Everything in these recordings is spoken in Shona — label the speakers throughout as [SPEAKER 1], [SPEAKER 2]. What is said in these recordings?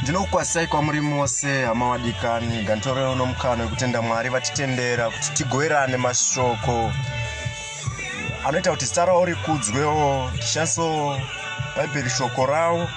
[SPEAKER 1] Ndinokukwazisai kwamuri mose hama wadikani, ganditorero nomukana wekutenda Mwari vatitendera kuti tigoverane mashoko anoita kuti zita ravo rikudzwewo, tishandisewo Bhaibheri shoko ravo,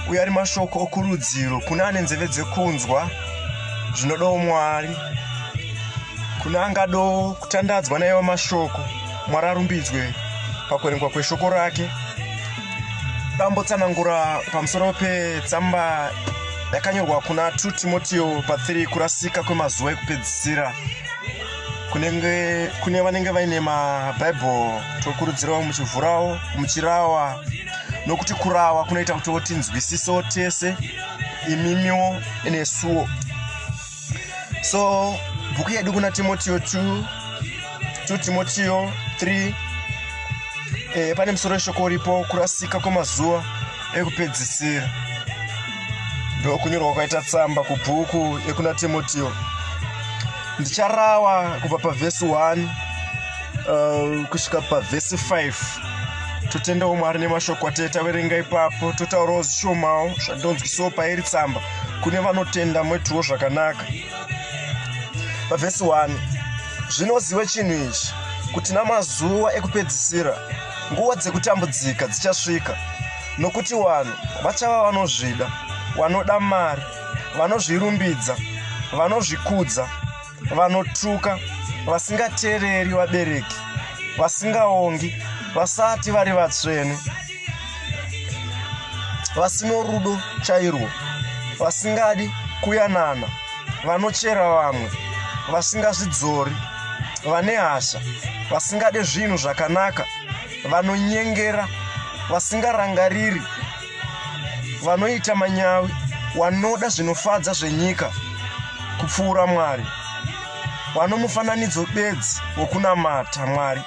[SPEAKER 1] uye ari mashoko okurudziro kune ane nzeve dzekunzwa zvinodawo Mwari, kune angadawo kutandadzwa naiwo mashoko. Mwari arumbidzwe pakuverengwa kweshoko rake. Dambotsanangura pamusoro petsamba yakanyorwa kuna 2 Timotio pa 3 kurasika kwemazuva ekupedzisira. Kunenge kune vanenge vaine mabhaibheri tokurudzirawo muchivhurawo muchirawa nokuti kurawa kunoita kuti tinzwisisewo tese imimiwo nesuwo. So bhuku yedu kuna Timotio 2 2 Timotio 3 pane musoro weshoko uripo, kurasika kwemazuva ekupedzisira. Ndokunyorwa kwakaita tsamba kubhuku yekuna Timotio. Ndicharawa kubva pavhesi 1 kusvika pavhesi 5. Totendawo Mwari nemashoko atee taverenga ipapo, totaurawo zvishomawo zvandonzwisawo pairi tsamba kune vanotenda moitiwo zvakanaka. Pavhesi 1, zvinoziwe chinhu ichi, kuti namazuva ekupedzisira nguva dzekutambudzika dzichasvika, nokuti vanhu vachava vanozvida, vanoda mari, vanozvirumbidza, vanozvikudza, vanotuka, vasingateereri vabereki, vasingaongi, vasati vari vatsvene, vasino rudo chairwo, vasingadi kuyanana, vanochera vamwe, vasingazvidzori, vane hasha, vasingade zvinhu zvakanaka, vanonyengera, vasingarangariri, vanoita manyawi, wanoda zvinofadza zvenyika kupfuura Mwari, vanomufananidzo bedzi wokunamata Mwari,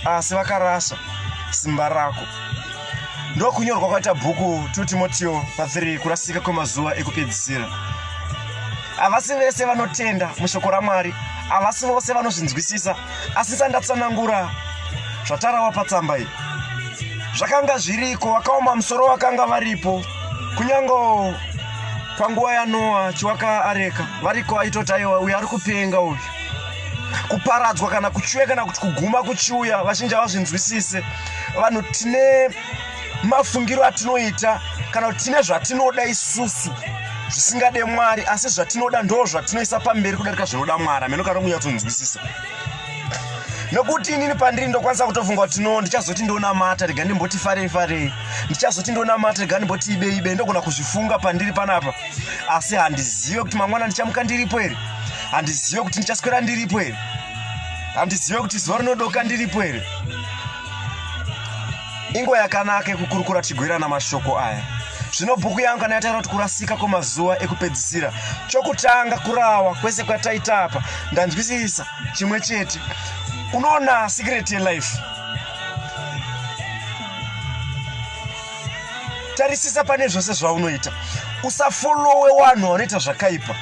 [SPEAKER 1] asi vakarasa simba rako. Ndokunyorwa kwaita bhuku 2 Timotio pa 3 kurasika kwemazuva ekupedzisira. Havasi vese vanotenda mushoko raMwari, havasi vose vanozvinzwisisa, asi sandatsanangura zvatarawa patsamba iyi, zvakanga zviriko, vakaoma musoro vakanga varipo kunyange panguva yaNoa chiwaka areka variko, aitoti aiwa, uyu ari kupenga uyu, kuparadzwa kana kuchiuya kana kuti kuguma kuchiuya, vazhinji havazvinzwisise. Vanhu tine mafungiro atinoita kana kuti tine zvatinoda isusu zvisingade Mwari, asi zvatinoda ndo zvatinoisa pamberi kudarika zvinoda Mwari. Hameno kana kunyatsonzwisisa, nokuti inini pandiri ndokwanisa kutofunga kuti no, ndichazoti ndonamata, rega ndimboti farei farei, ndichazoti ndonamata, rega ndimboti ibe ibe, ndogona kuzvifunga pandiri panapa, asi handizive kuti mangwana ndichamuka ndiripo here, handizive kuti ndichaswera ndiripo here, handizive kuti zuva rinodoka ndiripo here. Inguva yakanaka yekukurukura tichigoverana mashoko aya. Zvino bhuku yangu kana yataura kuti kurasika kwemazuva ekupedzisira, chokutanga kurawa kwese kwataita apa, ndanzwisisa chimwe chete. Unoona secret yelife. Tarisisa pane zvose zvaunoita. Usafolowe vanhu vanoita zvakaipa.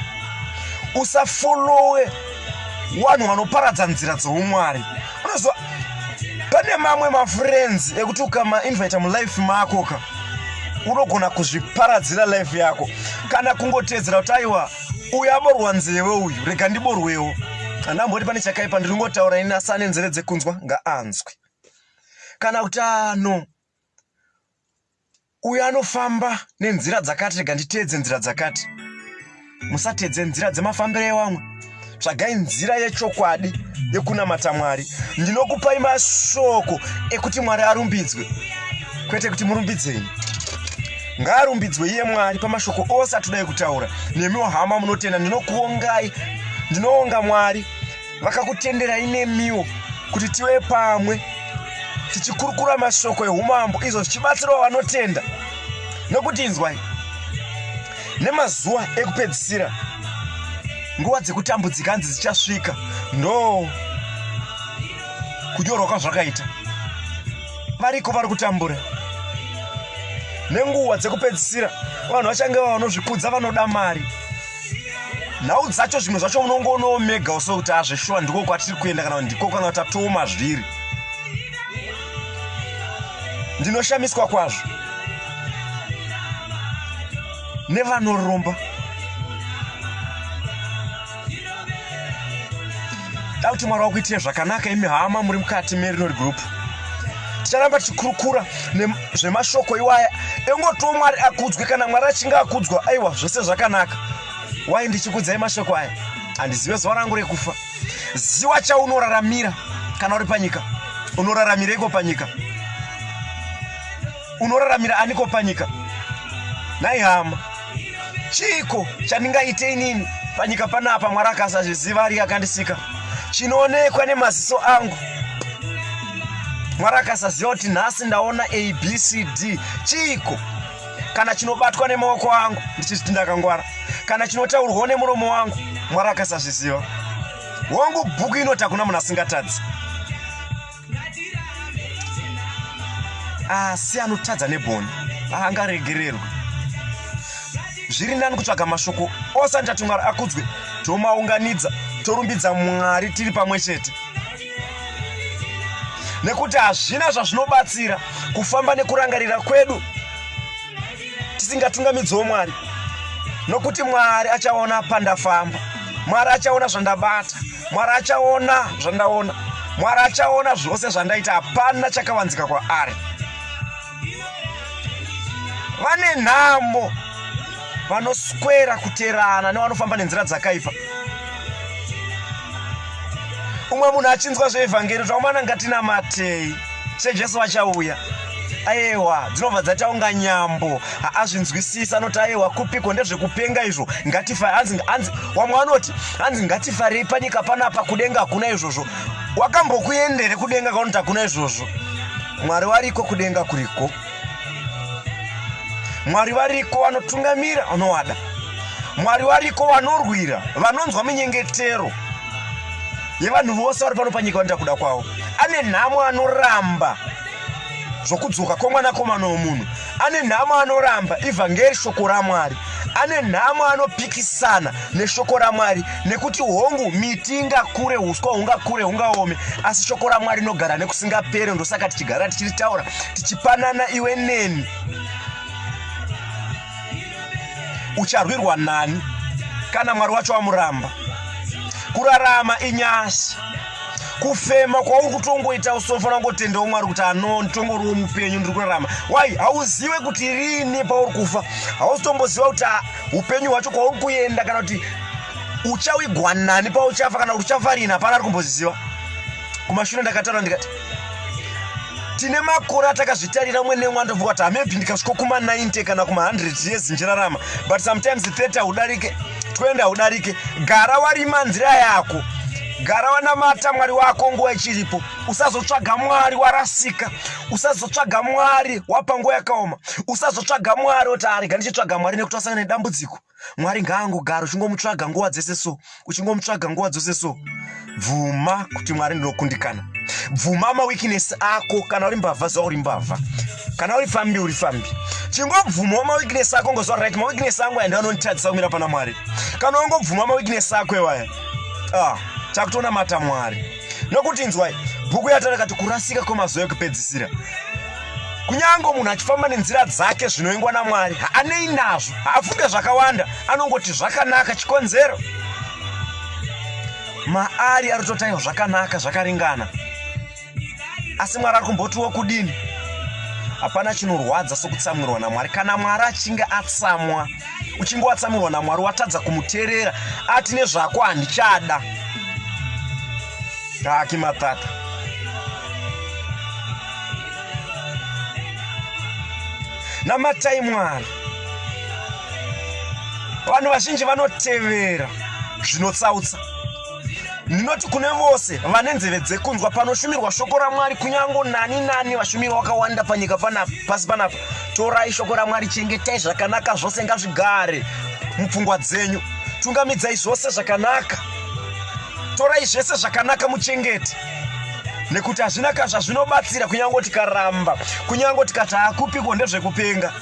[SPEAKER 1] Usafolowe vanhu vanoparadza nzira dzoumwari. Unoziva pane mamwe mafriends ekuti ukamainvita mulife mako ka, unogona kuzviparadzira life yako, kana kungotedzera kuti aiwa, uyu aborwa nzeve uyu, rega ndiborwewo. Handamboti pane chakaipa, ndiri ngotaura ini, asi ane nzeve dzekunzwa ngaanzwe. Kana kuti ano uyu anofamba nenzira dzakati, rega nditeedze nzira dzakati. Musateedze nzira dzemafambiro evamwe, tsvagai nzira yechokwadi yekunamata Mwari. Ndinokupai mashoko ekuti Mwari arumbidzwe, kwete kuti murumbidzei. Ngaarumbidzwe iye Mwari pamashoko ose atodai kutaura. Nemiwo hama munotenda, ndinokuongai, ndinoonga Mwari vakakutenderai nemiwo kuti tive pamwe tichikurukura mashoko eumambo, izvo zvichibatsirawo vanotenda. Nokuti inzwai, nemazuva ekupedzisira nguva dzekutambudzika hanzi dzichasvika. Ndo kunyorwa kwazvakaita, variko vari kutambura nenguva dzekupedzisira. Vanhu vachange vanozvikudza, vanoda mari. Nhau dzacho zvimwe zvacho unongoonawo mega uso kuti azveshuwa ndiko kwatiri kuenda, kana ndiko kana kuti tatooma zviri. Ndinoshamiswa kwazvo. Nevanoromba. Da kuti Mwari wakuitire zvakanaka imi hama muri mukati merinori group. Ticharamba tichikurukura zvemashoko iwaya engotiwo Mwari akudzwe. Kana Mwari achinge akudzwa, aiwa, zvese zvakanaka. Wai ndichikudzai mashoko aya? Handizive zuva rangu rekufa. Ziwa chaunoraramira kana uri panyika. Unoraramireiko panyika? Unoraramira aniko panyika? Nhai hama, chiiko chandingaite inini panyika panapa? Mwari akasazviziva ari akandisika, chinoonekwa nemaziso angu. Mwari akasaziva kuti nhasi ndaona abcd, chiiko kana chinobatwa nemaoko angu ndichizviti ndakangwara, kana chinotaurwawo nemuromo wangu, Mwari akasazviziva. Wangu bhuku inoti hakuna munhu asingatadzi, asi anotadza nebhoni haangaregererwi. Zviri nani kutsvaga mashoko ose anotati Mwari akudzwe, tomaunganidza, torumbidza Mwari tiri pamwe chete, nekuti hazvina zvazvinobatsira kufamba nekurangarira kwedu tisingatungamidzewo Mwari, nokuti Mwari achaona pandafamba, Mwari achaona zvandabata, Mwari achaona zvandaona, Mwari achaona zvose zvandaita. Hapana chakavanzika kwaari. Vane nhamo vanoswera kuterana nevanofamba nenzira dzakaipa. Umwe munhu achinzwa zveevhangeri, zvaumana, ngatinamatei seJesu vachauya, aiwa, dzinobva dzataunga nyambo, haazvinzwisisa. Anoti, aiwa, kupiko, ndezvekupenga izvo, ngatifa. Hanzi, hanzi wamwe anoti, hanzi ngatifarei panyika panapa, kudenga hakuna izvozvo. Wakambokuendere kudenga kaunoti hakuna izvozvo? Mwari wariko, kudenga kuriko. Mwari variko, vanotungamira vanowada. Mwari variko, vanorwira, vanonzwa minyengetero yevanhu vose vari pano panyika, vanoita kuda kwavo. Ane nhamo anoramba zvokudzoka kwomwanakomana womunhu. Ane nhamo anoramba ivhangeri, shoko raMwari. Ane nhamo anopikisana neshoko raMwari, nekuti hongu, miti ingakure, uswa hungakure, hungaome, asi shoko raMwari rinogara nekusingapere. Ndosaka tichigara tichiritaura, tichipanana iwe neni. Ucharwirwa nani kana Mwari wacho amuramba? Kurarama inyasha. Kufema kwauri kutongoita, usofanira kungotendawo Mwari kuti ano nditongoriwo mupenyu, ndiri kurarama. Wai hauzive kuti rini pauri kufa, hausitomboziva kuti upenyu hwacho kwauri kuenda, kana kuti uchawigwa nani pauchafa, kana kuti uchafa rini, hapana ari kumbozviziva. Kumashure ndakataura ndikati tine makore atakazvitarira umwe nemwe andovuka kuti maybe ndikasvika kuma 90 kana kuma 100 years ndichirarama, but sometimes 30 haudarike, 20 haudarike. Gara warima nzira yako, gara wanamata Mwari wako nguva ichiripo. Usazotsvaga Mwari warasika, usazotsvaga Mwari wapa nguva yakaoma, usazotsvaga Mwari oti arega ndichitsvaga Mwari nekuti wasangana nedambudziko. Mwari ngaangogara uchingomutsvaga nguva dzese so, uchingomutsvaga nguva dzose so. Bvuma kuti Mwari, ndinokundikana. Bvuma maweakness ako. Kana uri mbavha, zuva uri mbavha. Kana uri fambi, uri fambi. Chingobvumawo maweakness ako, ngoziva, right, maweakness angu aya ndoanonditadzisa kumira pana Mwari. Kana ungobvuma maweakness ako iwaya, ah, takutonamata Mwari. Nokuti inzwai bhuku yatara kati kurasika kwemazuva ekupedzisira. Kunyange munhu achifamba nenzira dzake zvinoingwa naMwari, haanei nazvo, haafunge zvakawanda, anongoti zvakanaka. Chikonzero maari arototaiwa zvakanaka, zvakaringana. Asi Mwari ari kumbotiwo kudini? Hapana chinorwadza sokutsamwirwa naMwari. Kana Mwari achinge atsamwa, uchinge watsamirwa naMwari, watadza kumuteerera, ati nezvako handichada. Taki matata. Namatai Mwari. Vanhu vazhinji vanotevera zvinotsautsa. Ndinoti kune vose vane nzeve dzekunzwa panoshumirwa shoko raMwari, kunyange nani nani vashumiri vakawanda panyika panapa, pasi panapa, torai shoko raMwari, chengetai zvakanaka zvose, ngazvigare mupfungwa dzenyu, tungamidzai zvose zvakanaka, torai zvese zvakanaka muchengete, nekuti hazvina ka zvazvinobatsira kunyange tikaramba, kunyange tikati hakupiko, ndezvekupenga.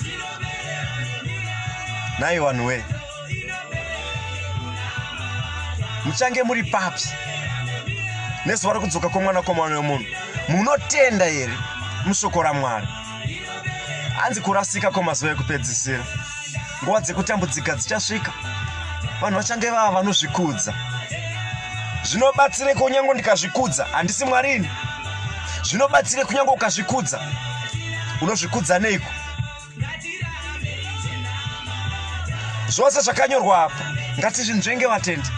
[SPEAKER 1] Nhai vanhu wee, muchange muri papi nezuva rekudzoka kwomwanakomana wemunhu? Munotenda here mushoko raMwari? Hanzi kurasika kwemazuva ekupedzisira. Nguva dzekutambudzika dzichasvika, vanhu vachange vava vanozvikudza. Zvinobatsirei kunyange ndikazvikudza? Handisi Mwari ini. Zvinobatsirei kunyange ukazvikudza? Unozvikudza neiko? Zvose zvakanyorwa apa ngatizvinzvenge vatendi.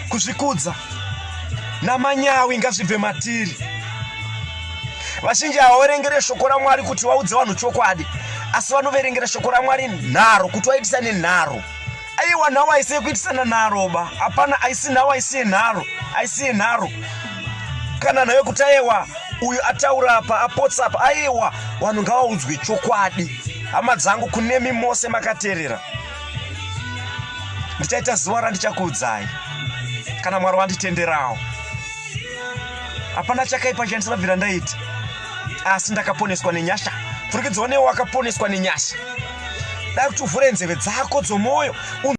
[SPEAKER 1] Kuzvikudza namanyawi ngazvibve matiri. Vazhinji havaverengere shoko raMwari kuti vaudze vanhu chokwadi, asi vanoverengera shoko raMwari nharo kuti vaitisane nharo. Aiwa, nhau haisi yekuitisana nharo ba, hapana, haisi nhau, haisi yenharo, haisi yenharo kana nhau yekuti aiwa uyu ataura apa apotsa apa. Aiwa, vanhu ngavaudzwe chokwadi. Hama dzangu, kunemi mose makateerera, ndichaita zuva randichakuudzai kana Mwari wanditenderawo. Hapana chakaipa chandisabvira ndaita, asi ndakaponeswa nenyasha. Pfurikidzawo newe wakaponeswa nenyasha. Dai kuti uvhure nzeve dzako dzomwoyo.